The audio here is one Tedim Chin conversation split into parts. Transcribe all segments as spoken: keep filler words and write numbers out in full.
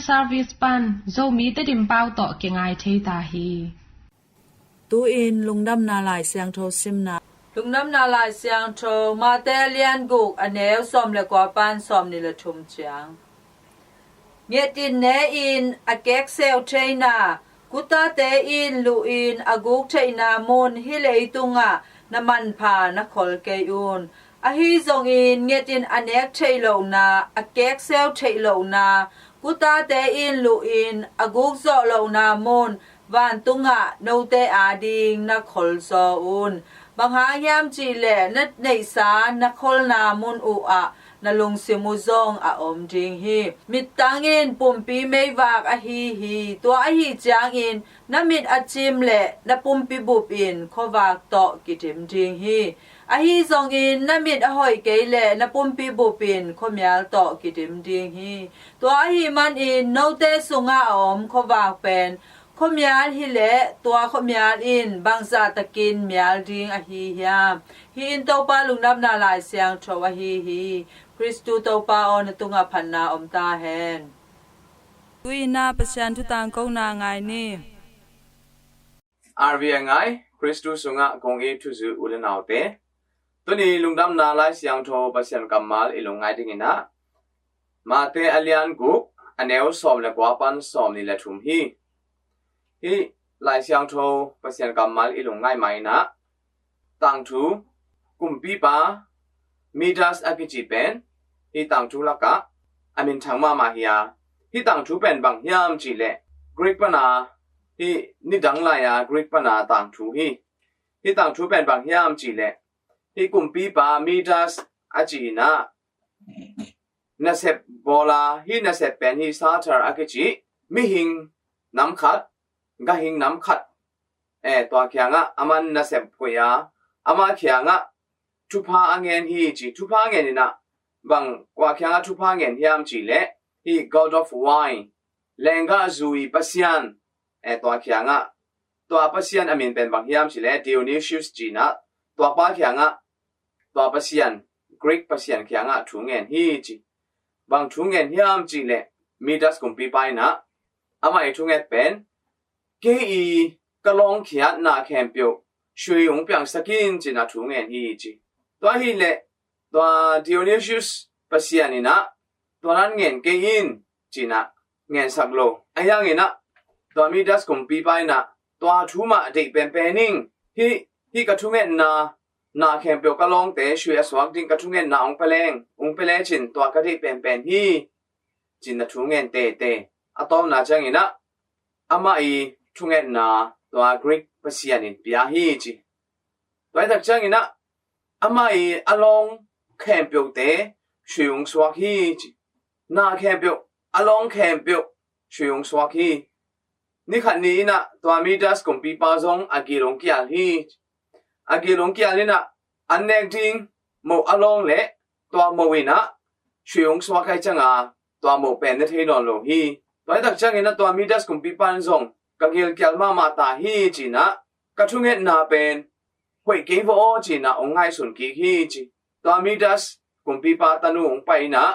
Service pan Zomi Tedim pau tawh kingai thei ta hi. Tu-in Lungdamna Lai Siangtho simna. Lungdamna Lai Siangtho, Mate lian guk, a neu sawm le kua pan sawm nih le thum ciang. Nget in ne in a kekseu theihna, kutate in luh in a guk theihna mun hih leitungah na manpha na khol kei un. Ahi zongin nget in a nek theih lohna, a kekseu theih lohna, kutate in luh in a guk zawh lohna mun vantungah note ading na kholzaw un. Bang hang hiam cihleh na neihsa na kholna mun uhah na lungsim uh zong a om ding hi. Mittang in pumpi meivak ahi hi. Tua ahi ciangin na mit a cim le na pumpi bup in khuavak tawh kidim ding hi. Ahi zongin na mit a hoih kei le na pumpi bup in khuamial tawh kidim ding hi. Tua ahi manin note sungah a om khuavak pen khuamial hileh tua khuamial in bangzah takin mial ding ahi hiam? Hih in Topa Lungdamna Lai Siangtho ahi hi. Khristu Topa aw, na tungah phatna om ta hen. Tu-in ah Pasian thu tangkona ngai ni. R V A ngai, Khristu sungah kong it thuzui u le naute, tuni Lungdamna Lai Siangtho Pasian kammal i lungngai dingin ah Mate a lian guk, a neu sawm le kua pan sawm nih le thum hi. Hih Lai Siangtho Pasian kammal i lungngai ma-in ah tangthu kumpipa Midas a kici pen hih tangthu lakah a minthang mahmah hi a, hih tangthu pen bang hiam cihleh Greek pana, hih nidang lai-a Greek pana tangthu hi. Hih tangthu pen bang hiam cihleh hih kumpipa Midas a ci-in ah nasep bawl a, hih nasep pen hih satar a kici mihing nam khat, gahing nam khat, eh, tua kiangah aman nasep koih a, ama kiangah thupha a ngen hi ci. Thupha ngen in ah bang kua kiangah thupha ngen hiam cihleh hih God of Wine, lenggah zui pasian, eh, tua kiangah, tua pasian a min pen bang hiam cihleh Dionysius ci-in ah, tua pa kiangah, tua pasian, Greek pasian kiangah thu ngen hi ci. Bang thu ngen hiam cihleh Midas kumpipa in ah amah i thunget pen, kei i ka lawngkhiat na khempeuh sui hong piangsak in ci-in ah thu ngen hi ci. Tua hileh tua Dionysius pasian in ah tua nan ngen kei in ci-in ah ngensak lo. Ahi hangin ah tua Midas kumpipa in ah tua thu mah deih penpen ing. Hih, hih ka thungetna, na khempeuh ka lawngte sui a suak ding ka thungetna hong pia leng, hong pia lecin tua ka deih penpen hi ci-in ah thu ngen tete. A tawpna ciangin ah amah i thungetna tua Greek pasian in pia hi ci. Tua hi tak ciangin ah amah i a lawng khempeuhte sui hong suak hi ci. Na khempeuh, a lawng khempeuh sui hong suak hi. Ni khat ni in ah tua Midas kumpipa zong a gil hong kial hi. A gil hong kial in ah an nek ding moh a lawng le tua moh in ah sui hong suak ahih ciangin tua moh pen ne thei nawn lo hi. Tua hi tak ciangin ah tua Midas kumpipa in zong ka gil kial mahmah ta hi ci-in ah ka thungetna pen hoih kei va aw ci-in ah hong ngaihsun kik hi ci. Tua Midas kumpipa tanu hong pai in ah,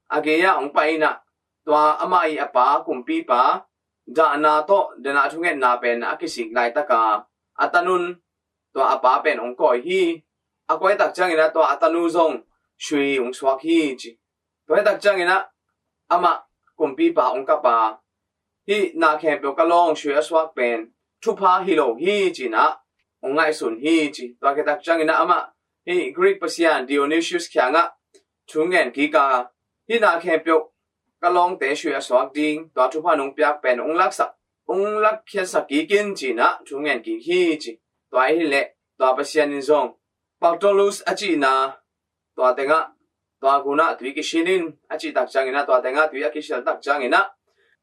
a gei-ah hong pai in ah, tua amah i a pa kumpipa dahna tawh dena thungetna pen a kisik laitaka a tanun tua a pa pen hong kawi hi. A kawi tak ciangin ah tua a tanu zong sui hong suak hi ci. Tua hi tak ciangin ah amah kumpipa hong kap a, hih na khempeuh ka lawng sui a suak pen thupha hi lo hi ci-in ah hong ngaihsun hi ci. Tua khit tak ciangin ah amah hih Greek pasian Dionysius kiangah thu ngen kik a, hih na khempeuh ka lawngte sui a suak ding tua thupha nong piak pen hong laksak, hong lakkhiatsak kik in ci-in ah thu ngen kik hi ci. Tua ahih leh tua pasian in zong Pactolus a cihna tua tengah, tua gunah tui kisil in a cih tak ciangin ah, tua tengah tui a kisil tak ciangin ah,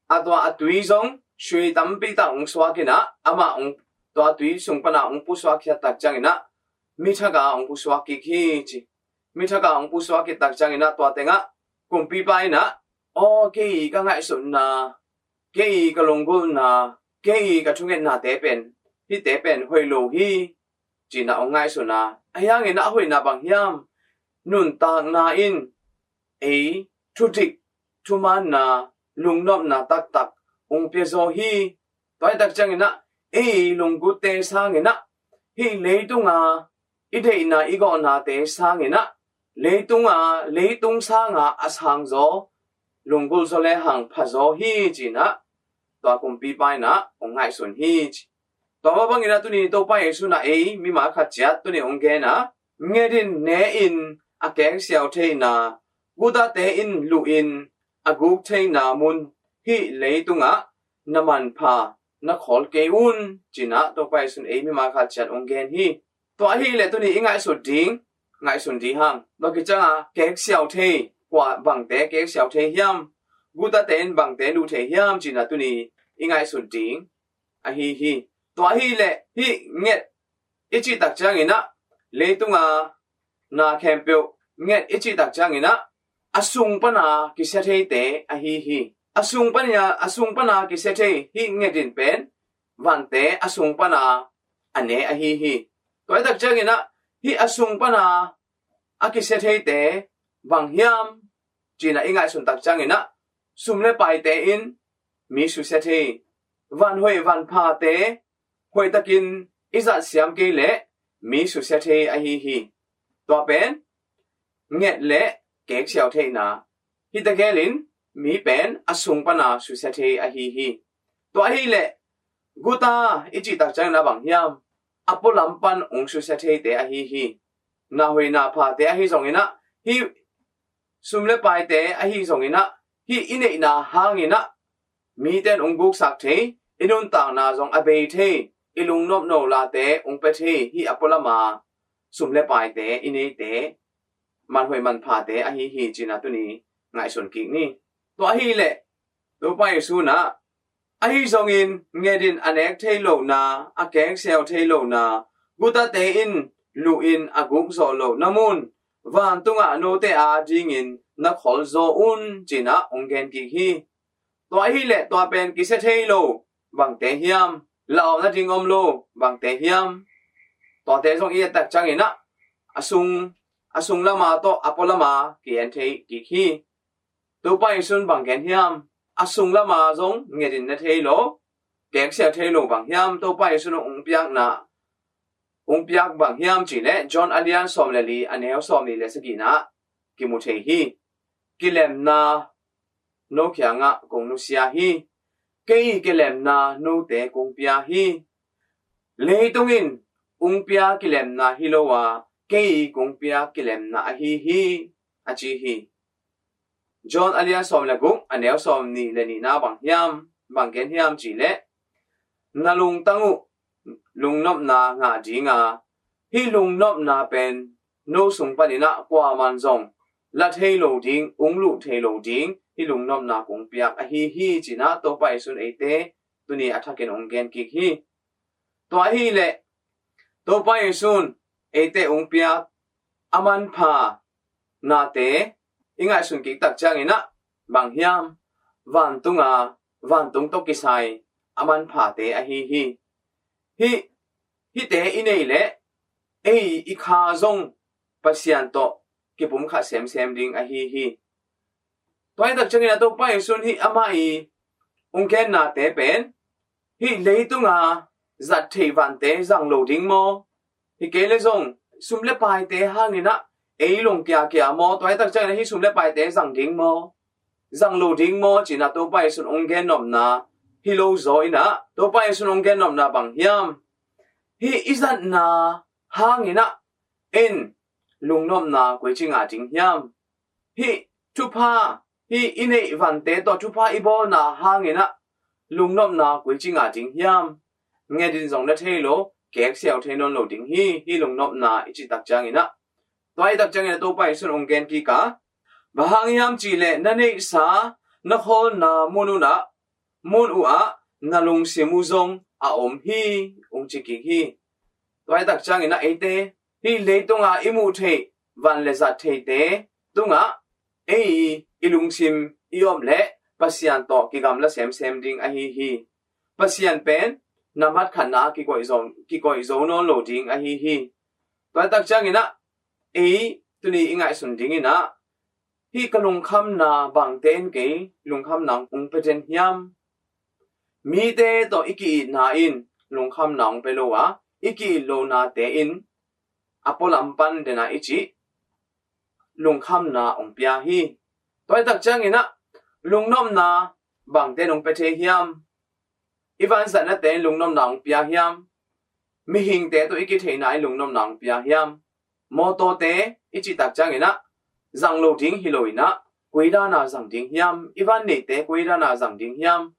a tua a tui zong sui tampi tak hong suak in ah, amah hong, tua tui sung panah hong pusuak khiat tak ciangin ah, mi thak ah hong pusuak kik hi ci. Mi thak ah hong pusuak khit tak ciangin ah, tua tengah kumpipa in ah, aw, kei i ka ngaihsutna, kei i ka lunggulhna, kei i ka thungetnate pen, hihte pen hoih lo hi ci-in ah hong ngaihsun a. Ahi hangin ah a hoihna bang hiam? Nuntakna in ei thudik, thumaanna, lungnopna taktak ong pia zaw hi. Tua hi tak ciangin ah ei lunggutte sangin ah hih leitunga i deihna i gawhnate sangin ah leitunga leitung sanga a sang zaw lunggulh zaw lehang pha zaw hi ci-in ah tua kumpipa in ah ong ngaihsun hi ci. Tua mah bangin ah tuni Topa Jesu in ah ei mimal khat ciat tuni ong gen a, nget in, ne in, a kek siau theihna, gutate in luh in a guk theihna mun hih leitungah na manpha na khawl kei un ci-in ah Topa Jesu in ei mimal khat ciat ong gen hi. Tua ahih leh tuni i ngaihsut ding, ngaihsun ding hang, tua kicianga kek siau thei, kua bangte kek siau thei hiam, gutate in bangte luh thei hiam ci-in ah tuni i ngaihsut ding ahi hi. Tua ahih leh hih nget i cih tak ciangin ah leitunga na khempeuh nget i cih tak ciangin ah a sung pana kisia theite ahi hi. A sung pana, a sung pana kisia thei hih nget in pen vante a sung pana a ne ahi hi. Tua hi tak ciangin ah hih a sung pana a kisia theite bang hiam ci-in ah i ngaihsun tak ciangin ah sum le paite in mi susia thei, van hoih van phate hoihtakin i zat siam kei leh mi susia thei ahi hi. Tua pen nget le kek siau theihna, hihte gelin mi pen a sung pana susia thei ahi hi. Tua ahih leh guta i cih tak ciangin ah bang hiam, a pualam pan ong susia theite ahi hi. Na hoih na phate ahi zongin ah hih sum le paite ahi zongin ah hih i neihna hangin ah mite in ong guksak thei, i nuntakna zong a bei thei, i lungnopno late ong pia thei hih a pualama sum le paite i neite, man hoih man phate ahi hi ci-in ah tuni ngaihsun kik ni. Tua ahih leh Topa Jesu in ah ahi zongin nget in a nek thei lohna, a kek siau thei lohna, gutate in luh in a guk zawh lohna mun vantungah note adingin na khawl zaw un ci-in ah ong gen kik hi. Tua ahih leh tua pen kisia thei lo bangte hiam, lauhna ding om lo bangte hiam, tuate zong i et tak ciangin ah a sung, a sung lama tawh a pualama ki-en thei kik hi. Topa Jesu in bang gen hiam, a sung lama zong nget in ne thei lo, kek siau thei lo bang hiam, Topa Jesu in ong piakna, ong piak bang hiam cih leh John a lian sawm le li a neu sawm nih le sagihna ah kimu thei hi. Kilemna no kiangah kong nusia hi. Kei kilemna note kong pia hi. Leitung in ong pia kilemna hi lo a, kei kong pia kilemna ahi hi, a ci hi. John a lian sawm le guk a neu sawm nih le nihna bang hiam, bang gen hiam cih leh, na lungtang uh lungnopna ngah ding a, hih lungnopna pen no sung panin ah kuaman zong la thei lo ding, ong luh thei lo ding, hih lungnopna kong piak ahi hi ci-in ah Topa Jesu in eite tuni a thakin ong gen kik hi. Tua ahih leh Topa Jesu in eite ong piak a manpha nate i ngaihsun kik tak ciangin ah bang hiam, vantunga, vantung tawh kisai a manphate ahi hi. Hih, hihte i neih leh ei i kha zong Pasian tawh kipumkhat semsem ding ahi hi. Tua hi tak ciangin ah Topa Jesu in hih amah i ong gennate pen hih leitunga zat theih vante zang lo ding maw? Hi kei leh zong sum le paite hangin ah ei lungkia kia maw? Tua hi tak ciangin ah hih sum le paite zang ding maw, zang lo ding maw ci-in ah Topa Jesu in ong gennopna hi lo zaw in ah, Topa Jesu in ong gennopna bang hiam? Hih i zatna hangin ah ei lungnopna koici ngah ding hiam? Hih thupha, hih i neih vante tawh thupha i bawlna hangin ah lungnopna koici ngah ding hiam? Nget in zong na thei lo, kek siau thei nawn lo ding hi, hih lungnopna i cih tak ciangin ah. Tua hi tak ciangin ah Topa Jesu in ong gen kik a, bang hang hiam cih leh na neihsa, na khawlna mun un ah, mun uh ah na lungsim uh zong a om hi, ong ci kik hi. Tua hi tak ciangin ah eite hih leitunga i muh theih van le zat theite tungah ei i lungsim i om leh Pasian tawh kigamla semsem ding ahi hi. Pasian pen na matkhatna kikoih zo, kikoih zo nawn lo ding ahi hi. Tua hi tak ciangin ah ei tuni i ngaihsun dingin ah Hih ka lungkhamna bangte in kei lungkhamna hong pia den hiam? Mite tawh i ki-itna in lungkhamna hong pia lo a, i ki-it lonate in a pualam pan dena i cih lungkhamna hong pia hi. Tua hi tak ciangin ah lungnopna bangte in hong pia thei hiam? I vanzatnate in lungnopna hong pia hiam? Mihingte tawh i kitheihna in lungnopna hong pia hiam? Mawtawte i cih tak ciangin ah zang lo ding hi lo in ah, koi dana zang ding hiam? I van neite koi dana zang ding hiam?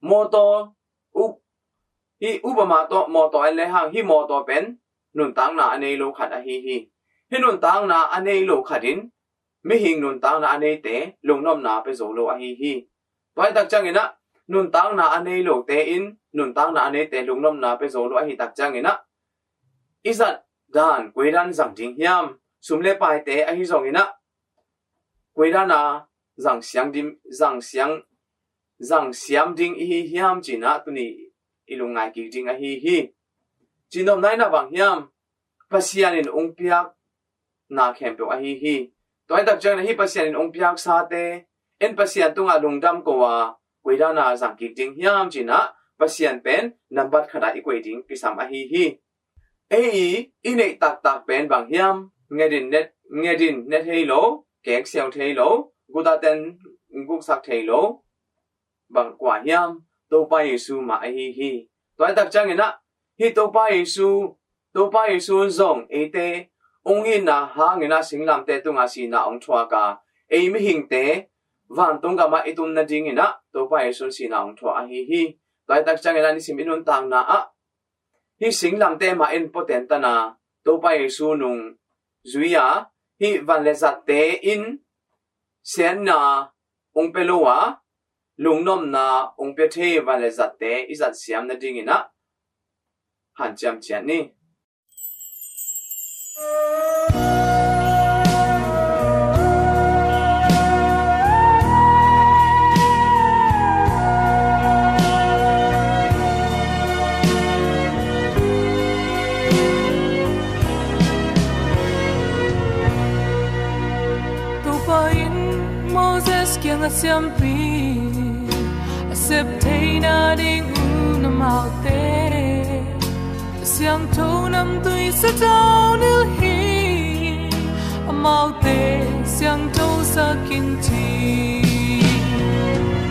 Mawtaw, u, hih upama tawh mawtaw en lehang, hih mawtaw pen nuntakna a nei lo khat ahi hi. Hih nuntakna a nei lo khat in mihing nuntakna a neite lungnopna pia zo lo ahi hi. Tua hi tak ciangin ah nuntakna a nei lote in nuntakna a neite lungnopna pia zo lo ahi tak ciangin ah, i zat dan koi dan zang ding hiam? Sum le paite ahi zongin ah koi dana zang siang dim, zang siang, zang siam ding i hi hiam cih ah tuni i lungngai kik ding ahi hi. Cihnopna in ah bang hiam? Pasian in hong piakna khempeuh ahi hi. Tua hi tak ciangin ah hih Pasian in hong piaksate in Pasian tungah lungdam ko a, koi dana zang kik ding hiam cih ah Pasian pen nambat khatah i koih ding kisam ahi hi. Ei i, i neih taktak pen bang hiam? Nget in ne, nget in ne thei lo, keng siau thei lo, guta ten guksak thei lo, bang kua hiam? Topa Jesu mah ahi hi. Tua hi tak ciangin ah hih Topa Jesu, Topa Jesu zong eite hong itna hangin ah singlamteh tungah sihna hong thuak a, ei mihingte vantung gamah i tun nadingin ah Topa Jesu sihna hong thuak ahi hi. Tua hi tak ciangin ah nisim i nuntakna ah hih singlamteh mah in puaten tana Topa Jesu nung zui a, hih van le zatte in siatna hong pia lo a, lungnopna hong pia thei van le zatte i zat siam nadingin ah hanciam ciat ni. Topa in Moses kiangah siampi a sep theihna ding un amaute, a siangtho namtui satau nilh hi, amaute siangtho sak in ci.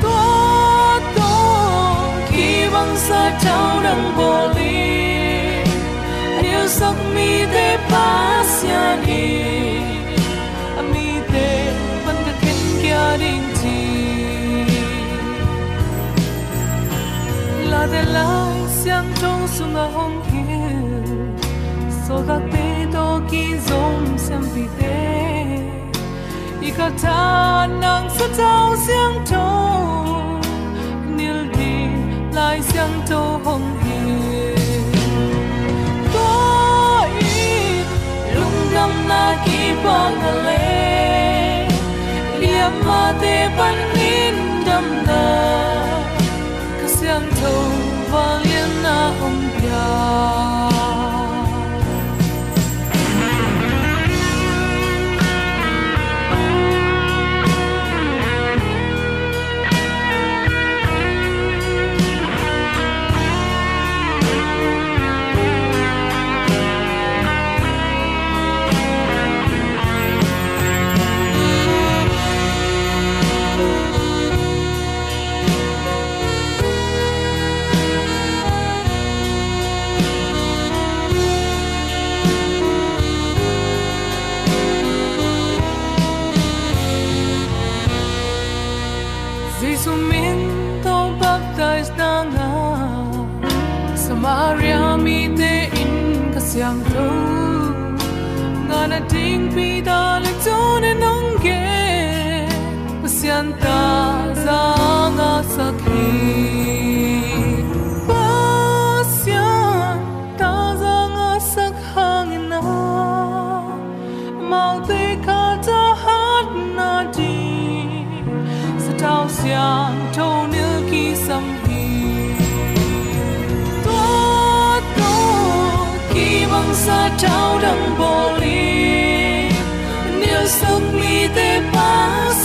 Tua tawh kibang satau dang bawl in, a nilhsak mite Pasian hi, a mite pan ka khen kia ding ci. Late Lai Siangtho sungah hong hilh sawltakte tawh kizom siampite, i khat ah nang satau siangtho nilh ding Lai Siangtho hong hilh. Tua in lungdamna kipakna le liammate panin damna, Kha Siangtho vangliatna hong pia. Jesu min tawh baptize na ngah Samaria mite in Kha Siangtho ngahna ding Peter le John in hong gen. Pasian taza ngahsak hi. Pasian taza ngahsak hangin ah amaute khat ah hatna ding satau siangtho nilh kisam hi. Tua tawh kibang satau dang bawl in, a nilhsak mite Pasian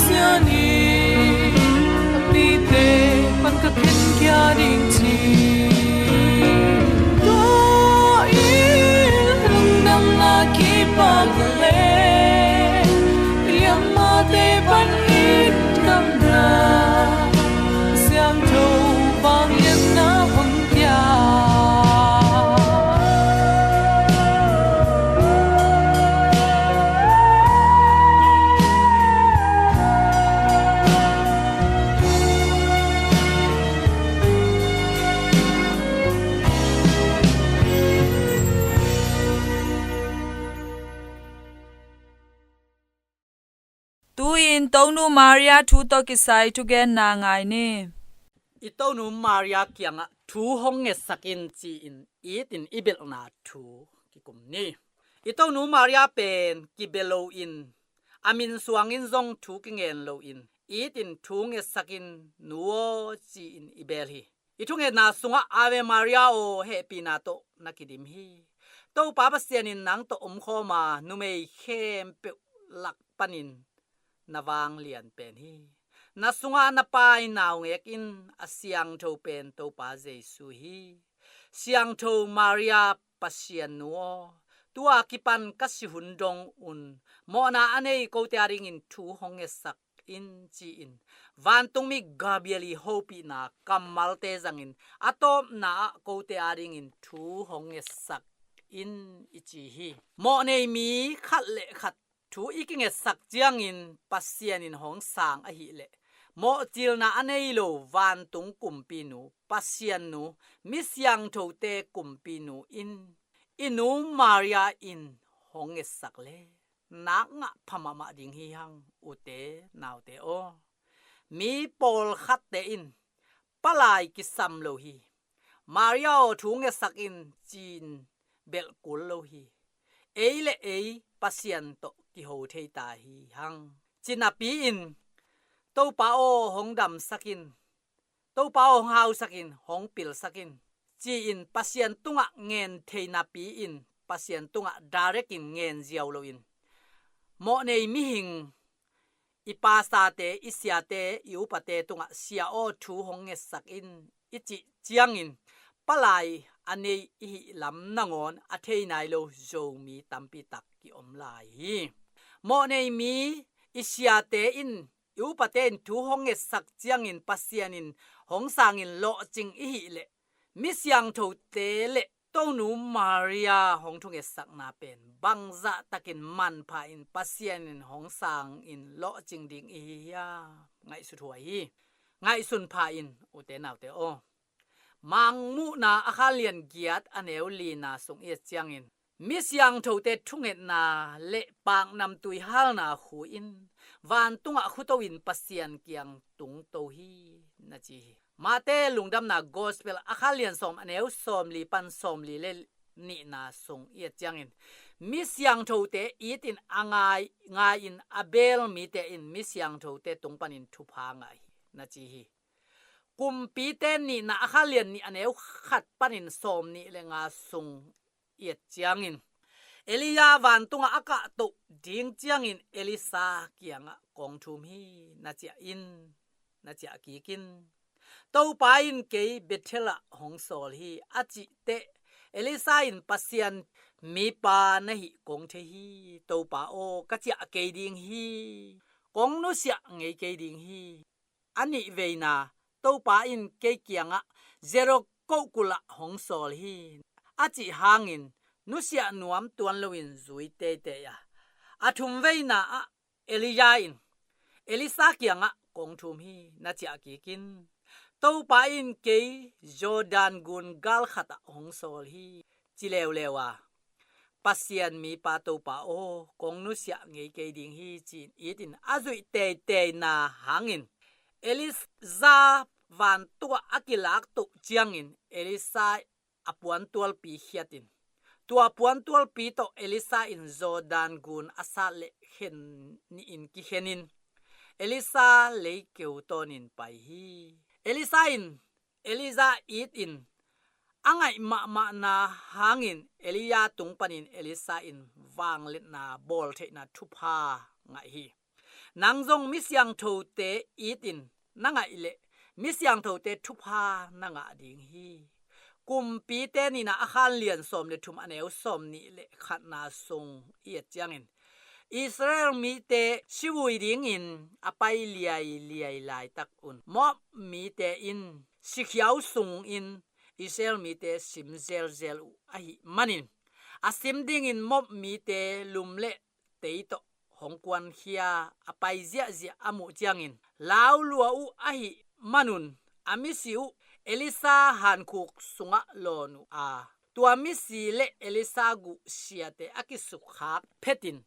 Tu-in Tonu Maria thu tawh kisai thugenna ngai ni. I Tonu Maria kiangah thu hong ngetsak in ci-in it in i belhna thu kikum ni. I Tonu Maria pen kibia loin, a min suangin zong thu kingen loin, it in thu ngetsak in nu aw ci-in i bel hi. I thungetna sungah Ave Maria aw hehpihna tawh na kidim hi. Topa Pasian in nang tawh omkhawm a, numei khempeuh lak panin na vanglian pen hi. Na sungah na pai naungek in a siangtho pen Topa Jesu hi. Siangtho Maria Pasian nu aw, tua kipan ka si hun dong un mawhna a nei kote a dingin thu hong ngetsak in ci-in vantungmi Gabriel i hopihna kammalte zangin a tawpna ah kote a dingin thu hong ngetsak in i ci hi. Mawhnei mi khat le khat thu i kingetsak ciangin Pasian in hong sang ahileh, mawhcilna a nei lo vantung kumpinu, Pasian nu, mi siangthote kumpinu in i nu Maria in hong ngetsak le nak ngah pha mahmah ding hi hang, ute naute aw. Mi pawlkhatte in palai kisam lo hi. Maria aw thu ngetsak in ci-in belh kul lo hi. Ei le ei Pasian tawh kiho thei ta hi hang. Ci napi-in Topa aw hong damsak in, Topa aw hong hausak in, hong pilsak in ci-in Pasian tungah ngen thei napi-in Pasian tungah direct in ngen ziau loin, mawhnei mihing, i pasate, i siate, i upate tungah sia aw thu hong ngetsak in i cih ciangin palai a nei i hih lam nangawn a thei nai lo Zomi tampi tak kiom lai hi. Mawhnei mi, i siate in, i upate in thu hong ngetsak ciangin Pasian in hong sangin lawhcing i hih leh, mi siangthote le Tonu Maria hong thungetsakna pen bangzah takin manpha in Pasian in hong sangin lawhcing ding i hi hiam? Ngaihsut huai hi. Ngaihsun pha in, ute naute aw. Mangmuhna a khanlian giat a neu lina sung i et ciangin, mi siangthote thungetna le paknamtui halna khu in vantungah khuto in Pasian kiang tungto hi, na ci hi. Mate lungdamna Gospel a khanlian sawm a neu sawmli pan sawmli le nihna sung i et ciangin, mi siangthote it in a ngai, ngai in a bel mite in mi siangthote tung panin thupha ngah hi, na ci hi. Kumpite nihna a khanlian nih a neu khat panin sawmnih le nga sung i et ciangin, Elijah vantungah a kahtoh ding ciangin Elisha kiangah kong thum hi, na ciah in, na ciah kik in. Topa in kei Bethel ah hong sawl hi, a cih teh Elisha in Pasian mipa na hih kong thei hi. Topa aw, ka ciah kei ding hi. Kong nusiah ngei kei ding hi. A nih veina, Topa in kei kiangah Jericho kulh ah hong sawl hi, a cih hangin nusiah nuam tuan loin zui teitei a. A thum veina ah Elijah in Elisha kiangah kong thum hi, na ciah kik in. Topa in kei Jordan gun gal khat ah hong sawl hi, ci leuleu a, Pasian mipa Topa aw, kong nusiah ngei kei ding hi, ci-in it in a zuih teiteina hangin Elijah vantung ah a kilaktoh ciangin Elisha a puantualpi khiat in, tua puantualpi tawh Elisha in Jordan gun a sat leh khen nihin kikhen in Elisha leikeu tawnin pai hi. Elisha in Elijah it in a ngaih mahmahna hangin Elijah tung panin Elisha in vangliatna bawl theihna thupha ngah hi. Nang zong mi siangthote it in na ngaih leh mi siangthote thupha na ngah ding hi. Kumpite nihna a khanlian sawm le thum a neu sawmnih le khatna sung i et ciangin, Israel mite sivui dingin a pai liailiai laitak un Moab mite in sikhiau sungin Israel mite sim zelzel uh ahih manin, a sim dingin Moab mite lum le tei tawh hong kuankhia a pai ziahziah a muh ciangin, laulua uh ahih manun a misi uh Elisha hankhuk sungah lawn uh a, tua misi le Elisha guh siate a kisukkhak phetin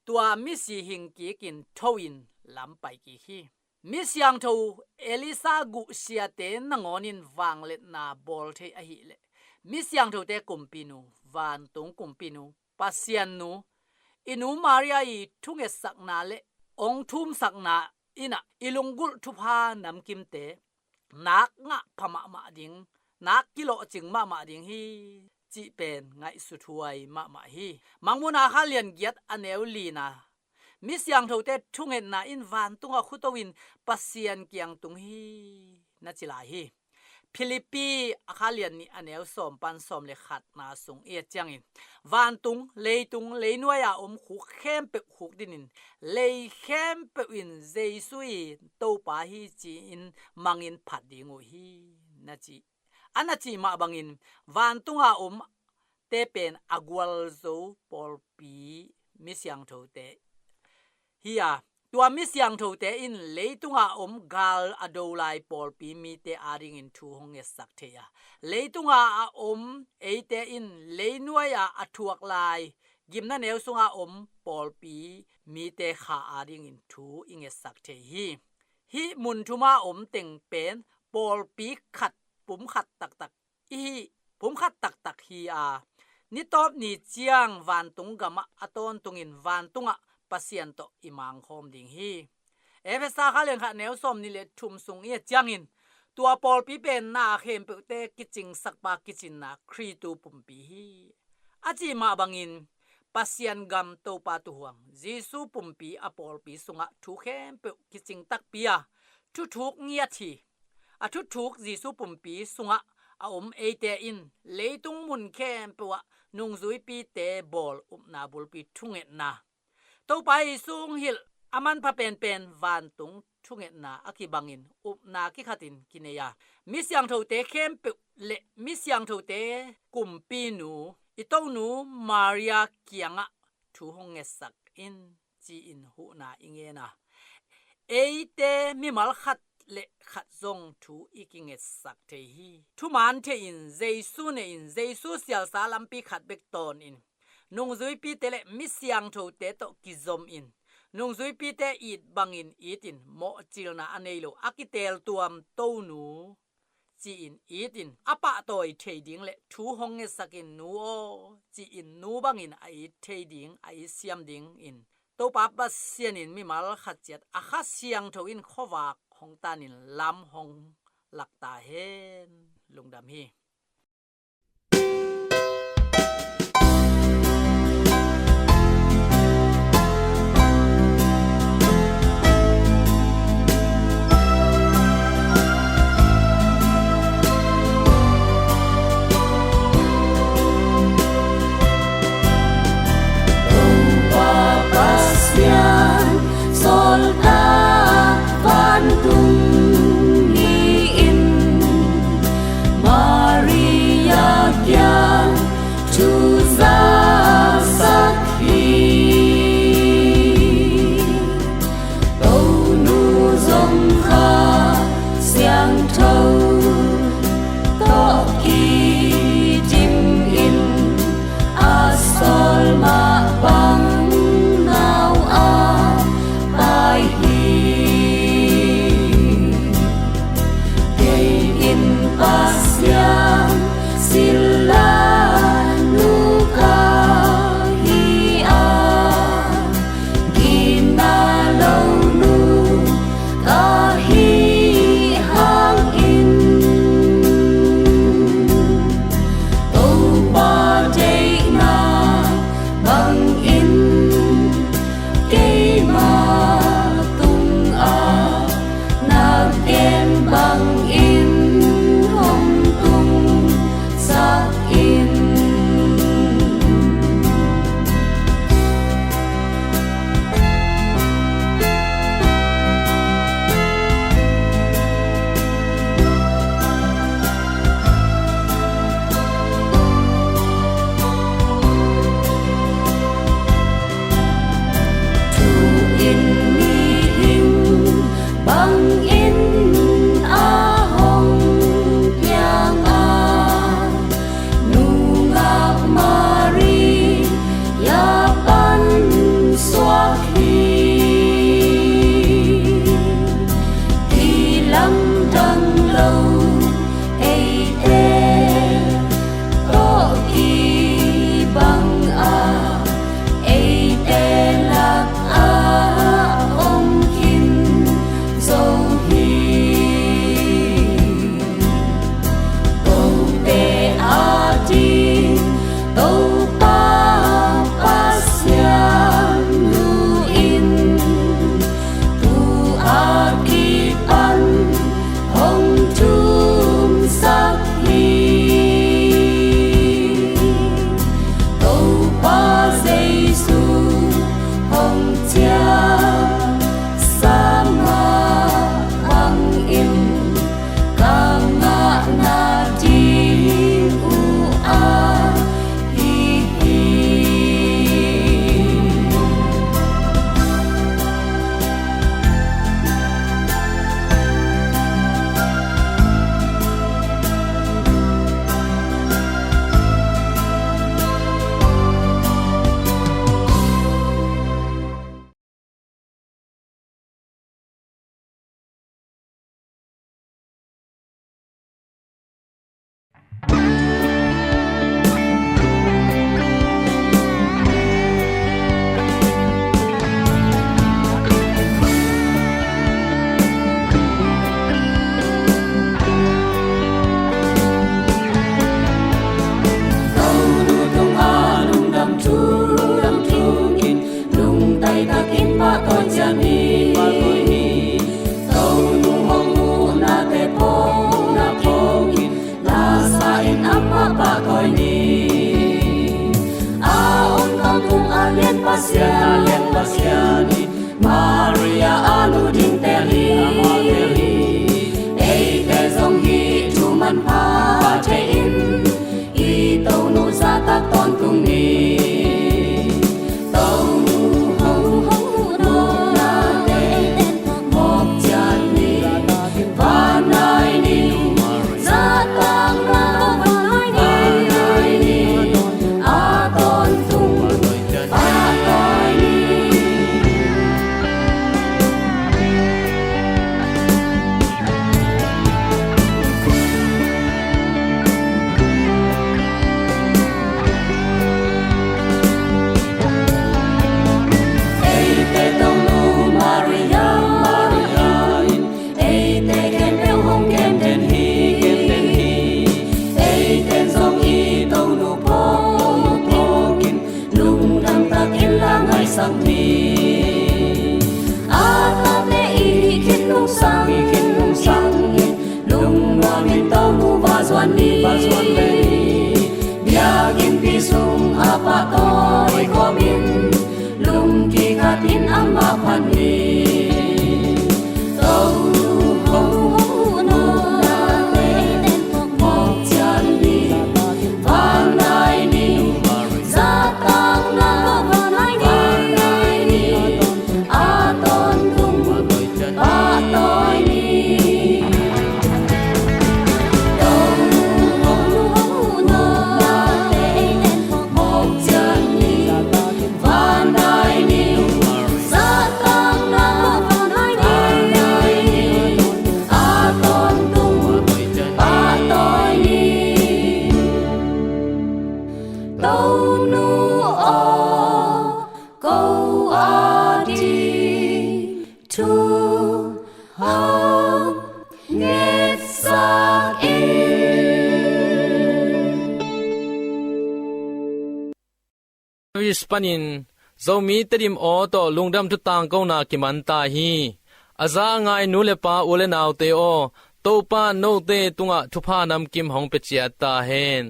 tua misi hing kikin tho in lam pai kik hi. Misiangtho Elisha guh siate nangawn in vangliatna bawl thei ahih leh, misiangthote kumpinu, vantung kumpinu, Pasian nu, i nu Maria i thungetsakna le ong thumsakna in ah i lunggulh thupha namkimte nak ngah pha mahmah ding, nak kilawhcing mahmah ding hi, cih pen ngaihsuthuai mahmah hi. Mangmuhna kha lian giat a neu lina, misiangthote thungetna in vantungah khuto in Pasian kiang tung hi, na ci lai hi. Philippi a kha lian nih a neu sawm pan sawm le khatna sung i et ciangin, vantung, leitung, leinuai-a om khuk khempeuh khukdinin, lei khempeuh in Jesu i Topa hi ci-in mangin phat ding uh hi, na ci. A na cih mah bangin, vantunga om te pen a gualzo pawlpi misiangthote hi a, tua misiangthote in leitunga om gal a do lai pawlpi mite adingin thu hong ngetsak thei a, leitunga a om eite in leinuai-a a thuak lai gimna neu sunga om pawlpi mite kha adingin thu i ngetsak thei hi. Hih mun thuma om teng pen pawlpi khat, pum khat taktak ihi, pum khat taktak hi a, nitawp ni ciang vantung gamah a tawntungin vantungah Pasian tawh i mangkhawm ding hi. Efesa kha lian khat neu sawm nih le thum sung i et ciangin, tua pawlpi pen na khempeuhte kicinsak pa kicinna Khristu pumpi hi. A cih mah bangin, Pasian gam, Topa tuuhuang Jesu pumpi a pawlpi sungah thu khempeuh kicing takpi a, thuthuk ngiat hi. A thuthuk Jesu pumpi sungah a om eite in leitung mun khempeuh ah nungzuipite bawl upna bulpi thungetna, Topa Jesu hong hilh a manpha penpen vantung thungetna a kibangin upna kikhatin kinei a, misiangthote khempeuh le misiangthote kumpinu, i Tonu Maria kiangah thu hong ngetsak in, ci-in huhna i ngen a, eite mimal khat le khat zong thu i kingetsak thei hi. Thuman thei-in Jesu nei-in Jesu sialsa lampi khat bek tawnin, nungzuipite le misiangthote tawh kizomin, nungzuipite it bangin itin, mawhcilna a nei lo a kiteltuam Tonu ci-in itin, a pahtawi thei ding le thu hong ngetsakin, nu aw, ci-in nu bangin a it thei ding, a it siam dingin Topa Pasian in mimal khat ciat a Kha Siangtho in khuavak hong tanin lam hong lak ta hen. Lungdam hi. Pasian, Sawltak, vantung ni in, Maria Takin pahtawi ciat ni. Tonu hong muhnate phawk na phawkin, lasa in amah pahtawi ni. A om tawntung a lian Pasian, a lian Pasian in Maria a nu ding tel hi. Eite zong hih thu manpha thei in, i Tonu zahtak tawntung ni. Tonu hong, hong muhnate mawk ciat ni. Van nai ni. Zahtakna van nai ni. A tawntung pahtawi ni. Eite Tonu Maria, Maria in eite khempeuh hong kemden hi, kemden hi. Eite zong i Tonu phawk, Tonu phawkin, lungdam takin la ngaihsak ni. A tate i hih khit nungsang, i hih khit nungsang in, lungnuamin Tonu va zuan ni, va zuan ni. Biakinnpi sungah pahtawi kawmin, lungkikhatin amah phat ni. Tonu hong, hong muhnate mawk ciat ni. Van nai ni. Zahtakna van nai ni. A tawntung pahtawi ni. Tonu hong, hong muhnate mawk ciat ni. Van nai ni. Zahtakna van nai ni. A tawntung pahtawi ni. Tonu aw, ko ading thu hong ngetsak in. Panin Zomi Tedim aw tawh lungdam thu tangkona kiman ta hi. A za a ngai nu le pa, u le naute aw, Topa note tungah thupha namkim hong pia ciat ta hen.